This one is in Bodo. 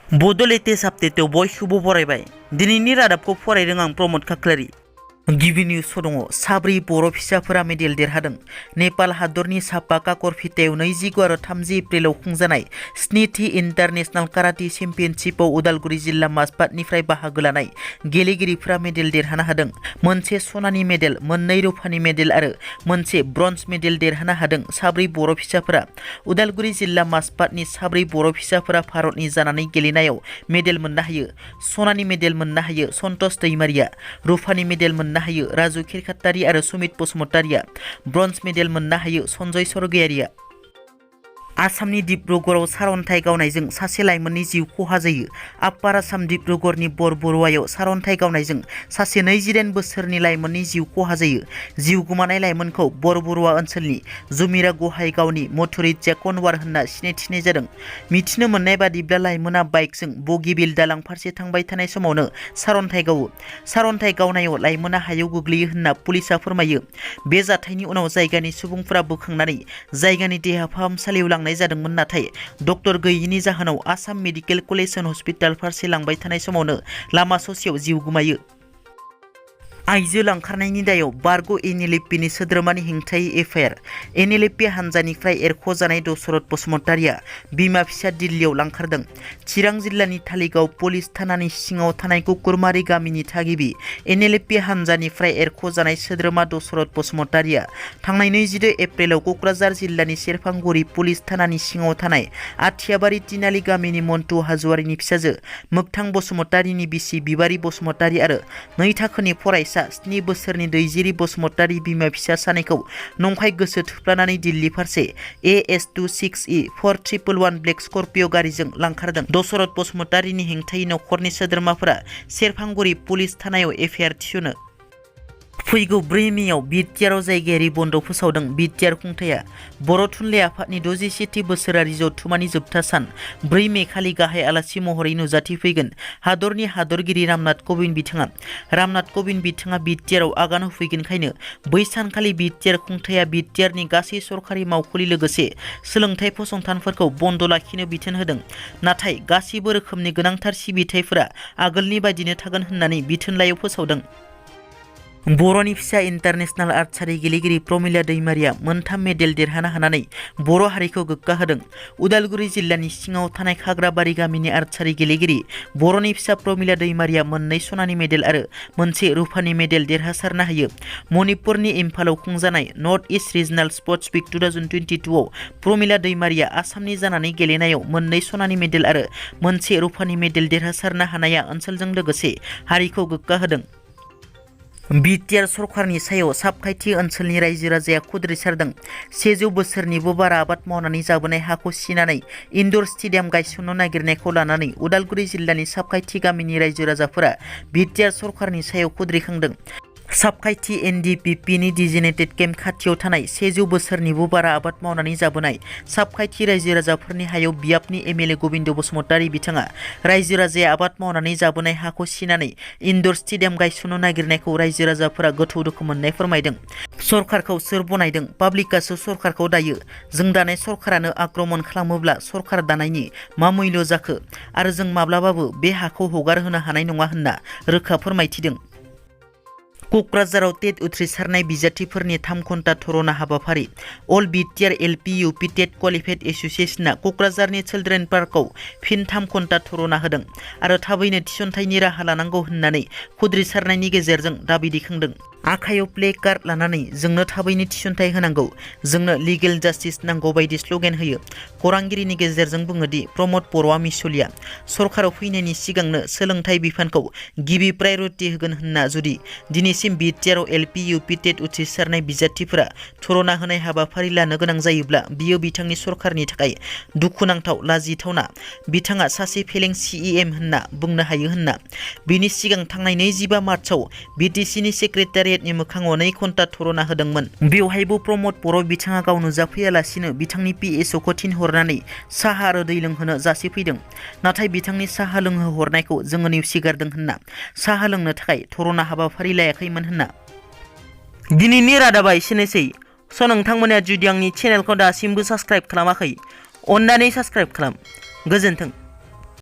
बड' लेटेस्ट आपडेटआव बयखौबो बरायबाय। दिनैनि रादाबखौ फरायदों आं प्रमद खाख्लारि। गिबि निउस दङ। साब्रै बर' फिसाफोरा मेडेल देरहादों। नेपाल हादरनि सापा काकरफिटायाव 29 आरो 30 एप्रिलाव खुंजानाय 7थि इन्टारनेशनेल काराटे चेम्पियनशिपआव उदालगुरि जिल्ला माजबाटनिफ्राय बाहागो लानाय गेलेगिरिफोरा मेडेल देरहानो हादों। मोनसे सनानि मेडेल, मोननै रुफानि मेडेल आरो मोनसे ब्रन्ज मेडेल देरहानो हादों साब्रै बर' फिसाफोरा। उदालगुरि जिल्ला माजबाटनि साब्रै बर' फिसाफोरा भारतनि जानानै गेलेनायाव मेडेल मोननो हायो। सनानि मेडेल मोननो हायो सन्तोष दैमारिया, रुफानि मेडेल मोननो हायो राजु खिरखातारि आरो सुमित बसुमतारिया, ब्रन्ज मेडेल मोननो हायो सन्जय सरगयारिया। आसामनि डिब्रुगड़आव सारअन्थाइ गावनायजों सासे लाइमोननि जिउ खहा जायो। आपार आसाम डिब्रुगड़नि बरबरुआयाव सारअन्थाइ गावनायजों सासे 29 बोसोरनि लाइमोननि जिउ खहा जायो। जिउ गोमानाय लाइमोनखौ बरबरुआ ओनसोलनि जुमिरा गहाइगावनि मथुरित जाकनवार होनना सिनायथिनाय जादों। मिथिनो मोननाय बादिब्ला लाइमोना बाइकजों बगिबिल दालां फारसे थांबाय थानाय समावनो सारअन्थाइ गावो। सारअन्थाइ गावनायाव लाइमोना हायाव गोग्लैयो होनना पुलिसा फोरमायो। बे जाथायनि उनाव जायगानि सुबुंफोरा बोखांनानै जायगानि देहा फाहामसालियाव लांनाय जादोंमोन, नाथाय डक्टर गैयिनि जाहोनाव Assam medical college and hospital फारसे लांबाय थानाय समावनो लामा ससेयाव जिउ गोमायो। आइजो लांखारनायनि दायाव बारग' एन.एल.एफ.बि. सोद्रोमानि हेंथायै एफ.आइ.आर. एन.एल.एफ.बि. हानजानिफ्राय एरख'जानाय दशरथ बसुमतारिया बिमा फिसा दिल्लीयाव लांखारदों। चिरां जिल्लानि धालिगाव पुलिस थानानि सिङाव थानाय कुकुरमारि गामिनि थागिबि एन.एल.एफ.बि. हानजानिफ्राय एरख'जानाय सोद्रोमा दशरथ बसुमतारिया थांनाय 22 एप्रिलाव क'क्राझार जिल्लानि सेरफांगुरि पुलिस थानानि सिङाव थानाय आथियाबारि तिनालि गामिनि मन्टु हाज'वारिनि फिसाजो मोगथां बसुमतारिनि बिसि बिबारि बसुमतारि आरो 2 थाखोनि फरायसा 7 बोसोरनि दैजिरि बसुमतारि बिमा फिसा सानैखौ नंखाय गोसो थोफ्लानानै दिल्ली फारसे AS26E4111 ब्लेक स्कर्पिय' गारिजों लांखारदों। दशरथ बसुमतारिनि हेंथायै नखरनि सोद्रोमाफोरा सेरफांगुरि पुलिस थानायाव एफ.आइ.आर. थिसनो। फैगौ 4 मेआव BTRआव जायगायारि बन्द फोसावदों। BTR खुंथाया बर' थुनलाइ आफादनि 61थि बोसोरारि जथुमानि जोबथा सान 4 मे खालि गाहाय आलासि महरै नुजाथिफैगोन। हादरनि हादरगिरि रामनाथ क'विन्द बिथाङा BTRआव आगान होफैगोनखायनो बै सानखालि BTR खुंथाया BTRनि गासै सरखारि मावखुलि लोगोसे सोलोंथाइ फसंथानफोरखौ बन्द लाखिनो बिथोन होदों। नाथाय गासिबो रोखोमनि गोनांथार सिबिथायफोरा आगोलनि बायदिनो थागोन होननानै बिथोनलाइयाव फोसावदों। बर'नि फिसा इन्टारनेशनेल आर्चारि गेलेगिरि प्रमिला दैमारिया 3 मेडेल देरहानो हानानै बर' हारिखौ गोग्गा होदों। उदालगुरि जिल्लानि सिङाव थानाय खाग्राबारि गामिनि आर्चारि गेलेगिरि बर'नि फिसा प्रमिला दैमारिया 2 सनानि मेडेल आरो 1 रुफानि मेडेल देरहासारनो हायो। मणिपुरनि इम्फालाव खुंजानाय North East regional sports week 2022 आव प्रमिला दैमारिया आसामनि जानानै गेलेनायाव 2 सनानि मेडेल आरो 1 रुफानि मेडेल देरहासारनो हानाया ओनसोलजों लोगोसे हारिखौ गोग्गा होदों। BTR सरकारनि सायाव साबखायथि ओनसोलनि रायजो राजाया खुद्रिसारदों। 100 बोसोरनिबो बारा आबाद मावनानै जाबोनाय हाखौ सिनानै इनडोर स्टेडियाम गायसननो नागिरनायखौ लानानै उदालगुरि जिल्लानि साबखायथि गामिनि रायजो राजाफोरा BTR सरकारनि सायाव खुद्रिखांदों। साबखायथि NDPP-नि डिजिनेटेड केम्प खाथियाव थानाय 100 बोसोरनिबो बारा आबाद मावनानै जाबोनाय साबखायथि रायजो राजाफोरनि हायाव बियाबनि MLA गबिन्द बसुमतारि बिथाङा रायजो राजाया आबाद मावनानै जाबोनाय हाखौ सिनानै इनडोर स्टेडियाम गायसननो नागिरनायखौ रायजो राजाफोरा गोथौ दुखु मोननाय फोरमायदों। सरकारखौ सोर बनायदों? पाब्लिकआसो सरकारखौ दायो। जों दानाय सरकारानो आक्रमण खालामोब्ला सरकार दानायनि मा मुल्य जाखो? आरो जों माब्लाबाबो बे हाखौ हगार होनो हानाय नङा होनना रोखा फोरमायथिदों। क'क्राझाराव टेट उथ्रिसारनाय बिजाथिफोरनि 3 घन्टा धरना हाबाफारि। अल BTR LP UP टेट क्वालिफाइड एस'सिएशनआ क'क्राझारनि चिल्ड्रेन पार्कआव फिन 3 घन्टा धरना होदों आरो थाबैनो थिसनथाइनि राहा लानांगौ होननानै खुद्रिसारनायनि गेजेरजों दाबि दैखांदों। आखायाव प्ले कार्ड लानानै जोंनो थाबैनो थिसनथाइ होनांगौ, जोंनो लिगेल जास्टिस नांगौ बायदि स्ल'गेन होयो। खौरांगिरिनि गेजेरजों बुङोदि प्रमद बर'आ मिसलिया सरकाराव फैनायनि सिगांनो सोलोंथाइ बिफानखौ गिबि प्रायरिटि होगोन होनना जुदि दिनैसिम BTRआव LP UP टेट उथ्रिसारनाय बिजाथिफोरा धरना होनाय हाबाफारि लानो गोनां जायोब्ला बियो बिथांनि सरकारनि थाखाय दुखुनांथाव, लाजिथावना। बिथाङा सासे फेलें CEM होनना बुंनो हायो होनना। बिनि सिगां थांनाय 25 मार्चआव BTCनि सेक्रेटारियेटनि मोखाङाव 2 घन्टा धरना होदोंमोन। बेवहायबो प्रमद बर' बिथाङा गाव नुजाफैयालासिनो बिथांनि PSOखौ थिनहरनानै साहा आरो दै लोंहोनो जासिफैदों। नाथाय बिथांनि साहा लोंहोहरनायखौ जोङो नेवसिगारदों होनना साहा लोंनो थाखाय धरना हाबाफारि लायाखैमोन होनना। दिनैनि रादाबा एसेनोसै। नोंथांमोना जुदि आंनि चेनेलखौ दासिमबो साबस्क्राइब खालामाखै, अन्नानै साबस्क्राइब खालाम। गोजोन्थों।